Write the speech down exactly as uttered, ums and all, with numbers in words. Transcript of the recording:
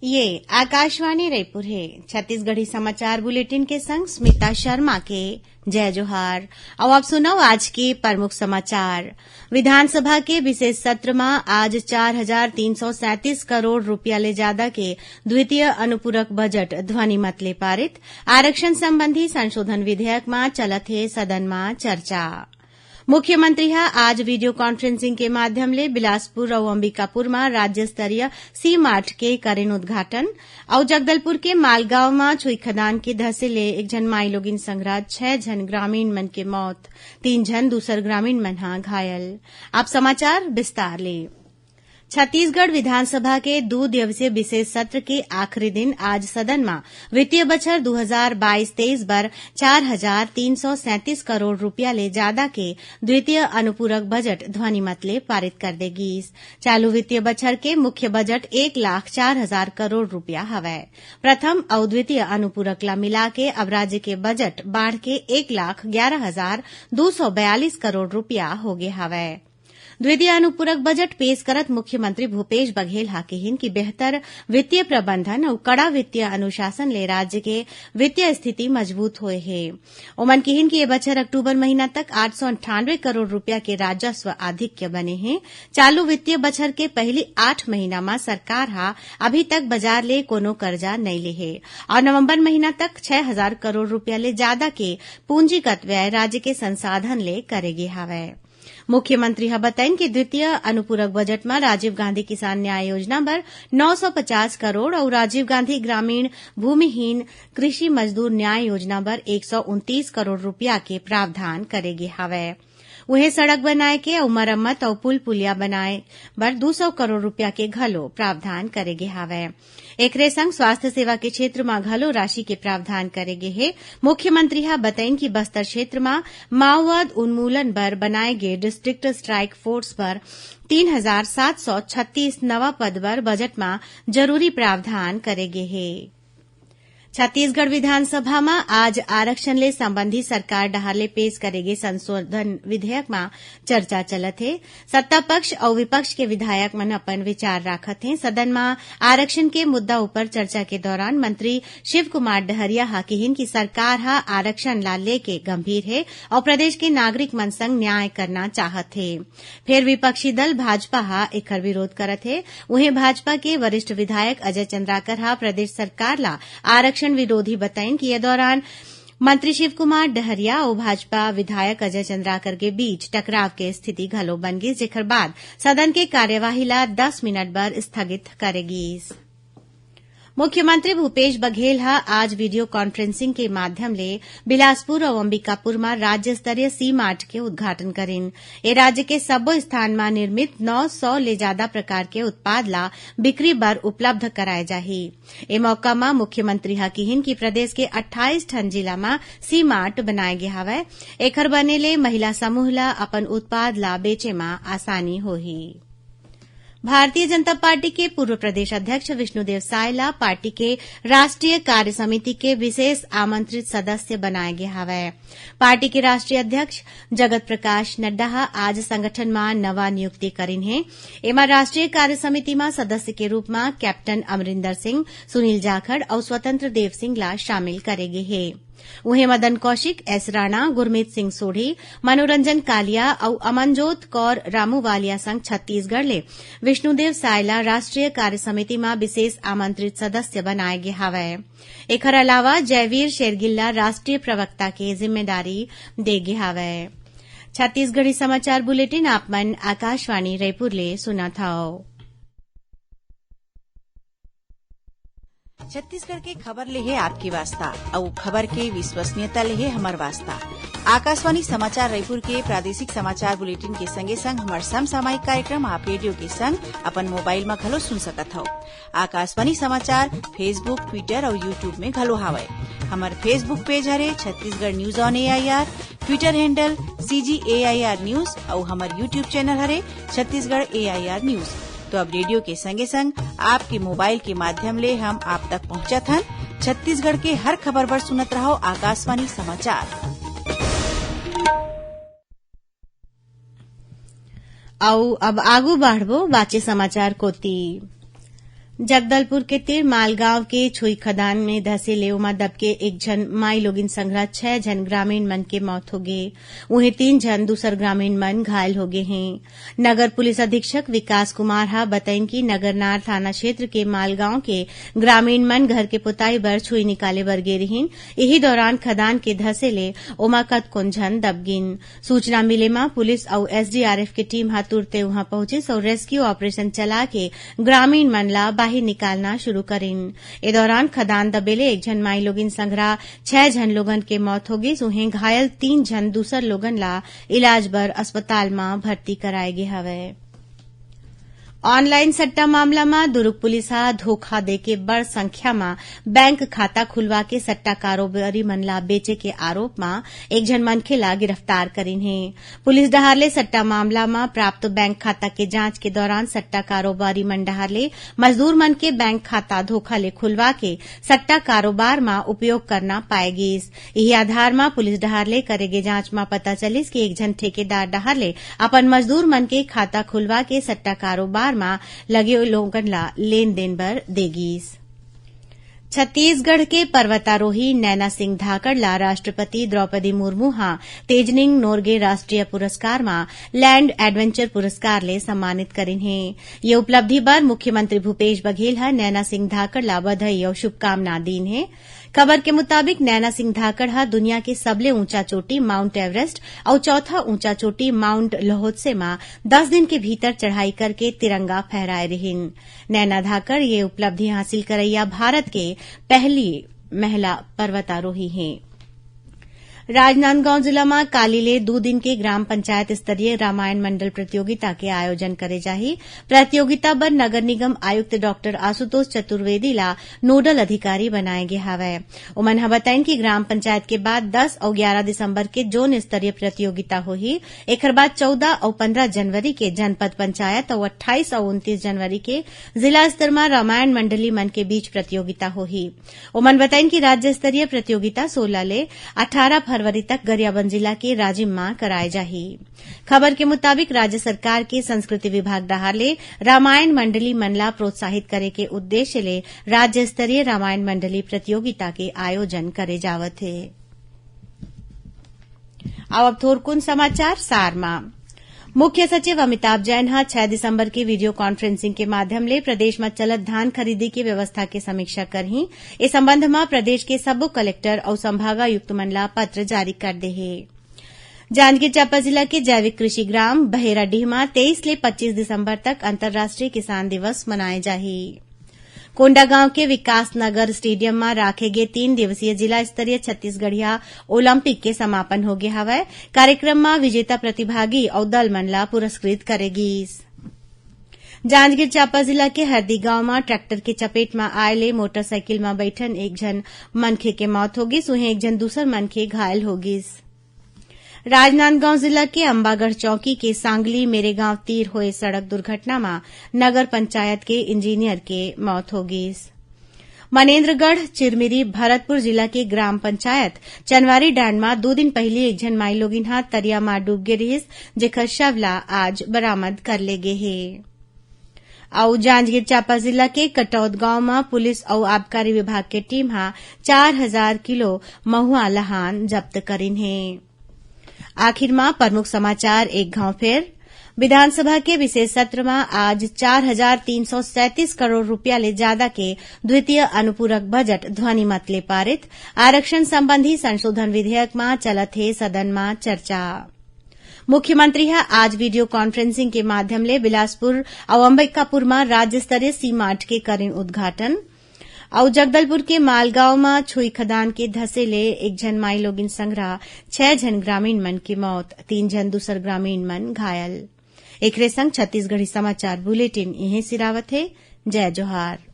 ये आकाशवाणी रायपुर हे। छत्तीसगढ़ी समाचार बुलेटिन के संग स्मिता शर्मा के जय जोहार। अउ आप सुनव आज के प्रमुख समाचार। विधानसभा के विशेष सत्र म आज चार हजार तीन सौ सैंतीस करोड़ रुपया ले जादा के द्वितीय अनुपूरक बजट ध्वनि मत ले पारित। आरक्षण संबंधी संशोधन विधेयक म चलत हे सदन म चर्चा। मुख्यमंत्री ह आज वीडियो कॉन्फ्रेंसिंग के माध्यम ले बिलासपुर अउ अंबिकापुर म राज्य स्तरीय सी मार्ट के करेन उद्घाटन। अउ जगदलपुर के मालगांव म छुई खदान के धसे ले एक झन माईलोगिन संघरा छह झन ग्रामीण मन के मौत, तीन झन दूसर ग्रामीण मन ह घायल। अब समाचार विस्तार ले। छत्तीसगढ़ विधानसभा के दू दिवसीय विशेष सत्र के आखिरी दिन आज सदन म वित्तीय बछर दू हजार बाईस तेईस बर चार हजार तीन सौ सैंतीस करोड़ रुपया ले जादा के द्वितीय अनुपूरक बजट ध्वनि मत ले पारित कर दे गीस। चालू वित्तीय बछर के मुख्य बजट एक लाख चार हजार करोड़ रुपया हवय। प्रथम अउ द्वितीय अनुपूरक ला मिला के अब राज्य के बजट बाढ़ के एक लाख ग्यारह हजार दू सौ बयालीस करोड़ रुपया हो गे हवय। द्वितीय अनुपूरक बजट पेश करत मुख्यमंत्री भूपेश बघेल ह किहिन कि बेहतर वित्तीय प्रबंधन अउ कड़ा वित्तीय अनुशासन ले राज्य के वित्तीय स्थिति मजबूत होए हे। ओमन किहिन कि ये बछर अक्टूबर महीना तक आठ सौ अंठानवे करोड़ रुपया के राजस्व आधिक्य बने हे। चालू वित्तीय बछर के पहली आठ महीना म सरकार ह अभी तक बाजार ले कोनो कर्जा नइ ले हे अउ नवंबर महीना तक छह हजार करोड़ रुपया ले जादा के पूंजीगत व्यय राज्य के संसाधन ले करे गे हावय। मुख्यमंत्री ह बताइन कि द्वितीय अनुपूरक बजट म राजीव गांधी किसान न्याय योजना बर नौ सौ पचास करोड़ अउ राजीव गांधी ग्रामीण भूमिहीन कृषि मजदूर न्याय योजना बर एक सौ उनतीस करोड़ रुपया के प्रावधान करे गे हावय। उहें, सड़क बनाए के अउ मरम्मत अउ पुल पुलिया बनाए बर दू सौ करोड़ रुपया के घलो प्रावधान करे गे हावय। एकरे संग स्वास्थ्य सेवा के क्षेत्र म घलो राशि के प्रावधान करे गे हे। मुख्यमंत्री ह बतइन कि बस्तर क्षेत्र म माओवाद उन्मूलन बर बनाए गे डिस्ट्रिक्ट स्ट्राइक फोर्स बर तीन हजार सात सौ छत्तीस नवा पद बर बजट म जरूरी प्रावधान करे गे हे। छत्तीसगढ़ विधानसभा म आज आरक्षण ले संबंधी सरकार डहार ले पेश करे गे संशोधन विधेयक म चर्चा चलत हे। सत्ता पक्ष अउ विपक्ष के विधायक मन अपन विचार राखत हें। सदन म आरक्षण के मुद्दा ऊपर चर्चा के दौरान मंत्री शिव कुमार डहरिया ह किहिन कि सरकार ह आरक्षण ला लेके गंभीर हे अउ प्रदेश के नागरिक मन संग न्याय करना चाहत हे। फेर विपक्षी दल भाजपा ह एखर विरोध करत हे। उहें, भाजपा के वरिष्ठ विधायक अजय चंद्राकर ह प्रदेश सरकार ला आरक्षण विरोधी बताइन कि ये दौरान मंत्री शिव कुमार डहरिया अउ भाजपा विधायक अजय चंद्राकर के बीच टकराव के स्थिति घलो बन गिस, जेखर बाद सदन के कार्यवाही ला दस मिनट बर स्थगित करे गिस। मुख्यमंत्री भूपेश बघेल ह आज वीडियो कॉन्फ्रेंसिंग के माध्यम ले बिलासपुर अउ अंबिकापुर म राज्य स्तरीय सी मार्ट के उद्घाटन करिन। ए राज्य के सब्बो स्थान म निर्मित नौ सौ ले जादा प्रकार के उत्पाद ला बिक्री बर उपलब्ध कराए जाही। ए मौका म मुख्यमंत्री ह किहिन कि प्रदेश के अट्ठाईस ठन जिला म सी मार्ट बनाए गे हवय। एखर बने ले महिला समूह ला अपन उत्पाद ला बेचे म आसानी होही। भारतीय जनता पार्टी के पूर्व प्रदेश अध्यक्ष विष्णुदेव साय ला पार्टी के राष्ट्रीय कार्य समिति के विशेष आमंत्रित सदस्य बनाए गे हवय। पार्टी के राष्ट्रीय अध्यक्ष जगत प्रकाश नड्डा ह आज संगठन म नवा नियुक्ति करिन हे। एमा राष्ट्रीय कार्य समिति म सदस्य के रूप म कैप्टन अमरिंदर सिंह, सुनील जाखड़ अउ स्वतंत्र देव सिंह ला शामिल करे गे हे। उहें, मदन कौशिक, एस राणा, गुरमीत सिंह सोढ़ी, मनोरंजन कालिया अउ अमनजोत कौर रामूवालिया संग छत्तीसगढ़ ले विष्णुदेव साय ला राष्ट्रीय कार्य समिति म विशेष आमंत्रित सदस्य बनाए गे हावय। एखर अलावा जयवीर शेरगिल ला राष्ट्रीय प्रवक्ता के जिम्मेदारी दे गे हावय। छत्तीसगढ़ी समाचार बुलेटिन आप मन आकाशवाणी रायपुर ले सुनत हव। छत्तीसगढ़ के खबर ले हे आपके वास्ता, अउ खबर के विश्वसनीयता ले हे हमर वास्ता। आकाशवाणी समाचार रायपुर के प्रादेशिक समाचार बुलेटिन के संगे संग हमर समसामयिक कार्यक्रम आप रेडियो के संग अपन मोबाइल म घलो सुन सकत हव। आकाशवाणी समाचार Facebook, Twitter अउ YouTube में घलो हावय। हमर Facebook पेज हरे Chhattisgarh news on AIR, Twitter handle CG AIR news अउ हमर YouTube चैनल हरे छत्तीसगढ़ एआईआर न्यूज। तो अब रेडियो के संगे संग आपके मोबाइल के माध्यम ले हम आप तक पहुंचत हन। छत्तीसगढ़ के हर खबर बर सुनत रहव आकाशवाणी समाचार। अउ अब आगू बाढ़बो बाचे समाचार कोती। जगदलपुर के तीर मालगांव के छुई खदान में धसे ले ओमा दबके एक झन माई लोगिन संघरा छह झन ग्रामीण मन के मौत होगे। उहें तीन झन दूसर ग्रामीण मन घायल होगे हें। नगर पुलिस अधीक्षक विकास कुमार ह बतइन कि नगरनार थाना क्षेत्र के मालगांव के ग्रामीण मन घर के पोताई बर छुई निकाले बर गे रिहिन। इही दौरान खदान के धसे ले ओमा कतकोन झन दबगिन। सूचना मिले म पुलिस अउ एसडीआरएफ के टीम ह तुरते उहां पहुंचिस अउ रेस्क्यू ऑपरेशन चला के ग्रामीण मन ला बाहिर निकालना शुरू करिन। ए दौरान खदान दबे ले एक झन माई लोगिन संघरा छह झन लोगन के मौत होगिस। उहें घायल तीन झन दूसर लोगन ला इलाज बर अस्पताल म भर्ती कराए गे हवय। ऑनलाइन सट्टा मामला म दुरूग पुलिस ह धोखा देके बड़ संख्या म बैंक खाता खुलवा के सट्टा कारोबारी मन ला बेचे के आरोप म एक झन मनखे ला गिरफ्तार करिन हे। पुलिस डहार ले सट्टा मामला म प्राप्त बैंक खाता के जांच के दौरान सट्टा कारोबारी मन डहार ले मजदूर मन के बैंक खाता धोखा ले खुलवा के सट्टा कारोबार म उपयोग करना पाए गिस। इही आधार म पुलिस डहार ले करे गे जांच म पता चलिस कि एक झन ठेकेदार डहार ले अपन मजदूर मन के खाता खुलवा के सट्टा कारोबार म लगे लोगन ला लेन देन बर दे गिस। छत्तीसगढ़ के पर्वतारोही नैना सिंह धाकड़ ला राष्ट्रपति द्रौपदी मुर्मू ह तेजनिंग नोर्गे राष्ट्रीय पुरस्कार म लैंड एडवेंचर पुरस्कार ले सम्मानित करिन हे। ये उपलब्धि बर मुख्यमंत्री भूपेश बघेल ह नैना सिंह धाकड़ ला बधाई अउ शुभकामना दीन हे। खबर के मुताबिक, नैना सिंह धाकड़ ह दुनिया के सबले ऊंचा चोटी माउंट एवरेस्ट अउ चौथा ऊंचा चोटी माउंट लोहोत्से म दस दिन के भीतर चढ़ाई करके तिरंगा फहराए रिहिन। नैना धाकड़ ये उपलब्धि हासिल करइया भारत के पहली महिला पर्वतारोही हे। राजनांदगांव जिला म काली ले दू दिन के ग्राम पंचायत स्तरीय रामायण मंडल प्रतियोगिता के आयोजन करे जाही। प्रतियोगिता बर नगर निगम आयुक्त डॉक्टर आशुतोष चतुर्वेदी ला नोडल अधिकारी बनाए गे हावय। ओमन ह बताइन कि ग्राम पंचायत के बाद दस अउ ग्यारह दिसंबर के जोन स्तरीय प्रतियोगिता होही। एखर बाद चौदह अउ पंद्रह जनवरी के जनपद पंचायत अउ अट्ठाईस अउ उनतीस जनवरी के जिला स्तर म रामायण मंडली मन के बीच प्रतियोगिता होही। ओमन बताइन कि राज्य स्तरीय प्रतियोगिता सोलह ले अठारह फरवरी तक गरियाबंद जिला के राजिम म कराए जाही। खबर के मुताबिक, राज्य सरकार के संस्कृति विभाग डहार ले रामायण मंडली मन ला प्रोत्साहित करे के उद्देश्य ले राज्य स्तरीय रामायण मंडली प्रतियोगिता के आयोजन करे जावत हे। अब, अब थोरकुन समाचार सार म। मुख्य सचिव अमिताभ जैन ह छह दिसंबर के वीडियो कॉन्फ्रेंसिंग के माध्यम ले प्रदेश म चलत धान खरीदी के व्यवस्था के समीक्षा करही। ए संबंध म प्रदेश के सब्बो कलेक्टर अउ संभागायुक्त मन ला पत्र जारी कर दे हे। जांजगीर चांपा जिला के जैविक कृषि ग्राम बहेराडीह म तेईस ले पच्चीस दिसंबर तक अंतर्राष्ट्रीय किसान दिवस मनाए जाही। कोंडागांव के विकास नगर स्टेडियम म राखे गे तीन दिवसीय जिला स्तरीय छत्तीसगढ़िया ओलंपिक के समापन होगे हवय। कार्यक्रम म विजेता प्रतिभागी अउ दल मन ला पुरस्कृत करे गीस। जांजगीर चांपा जिला के हरदी गांव म ट्रैक्टर के चपेट म आए ले मोटरसाइकिल म बैठन एक झन मनखे के मौत हो गिस, उहें एक झन दूसर मनखे घायल हो गिस। राजनांदगांव जिला के अंबागढ़ चौकी के सांगली मेरे गांव तीर होए सड़क दुर्घटना म नगर पंचायत के इंजीनियर के मौत हो गिस। मनेन्द्रगढ़, चिरमिरी, भरतपुर जिला के ग्राम पंचायत चनवारी डांड म दू दिन पहिली एक झन माईलोगिन ह तरिया म डूब गे रिहिस, जेखर शव ला आज बरामद कर ले गे हे। अउ जांजगीर चांपा जिला के कटौद गांव म पुलिस अउ आबकारी विभाग के टीम ह चार हजार किलो महुआ लहान जब्त करिन हे। आखिर म प्रमुख समाचार एक घांव फेर। विधानसभा के विशेष सत्र म आज चार हजार तीन सौ सैंतीस करोड़ रुपया ले जादा के द्वितीय अनुपूरक बजट ध्वनिमत ले पारित। आरक्षण संबंधी संशोधन विधेयक म चलत हे सदन म चर्चा। मुख्यमंत्री ह आज वीडियो कॉन्फ्रेंसिंग के माध्यम ले बिलासपुर अउ अंबिकापुर म राज्य स्तरीय सी मार्ट के करिन उद्घाटन। अउ जगदलपुर के मालगांव म छुई खदान के धसे ले एक झन माईलोगिन संघरा छह झन ग्रामीण मन के मौत, तीन झन दूसर ग्रामीण मन घायल। एकरे संग छत्तीसगढ़ी समाचार बुलेटिन इहें सिरावत हे। जय जोहार।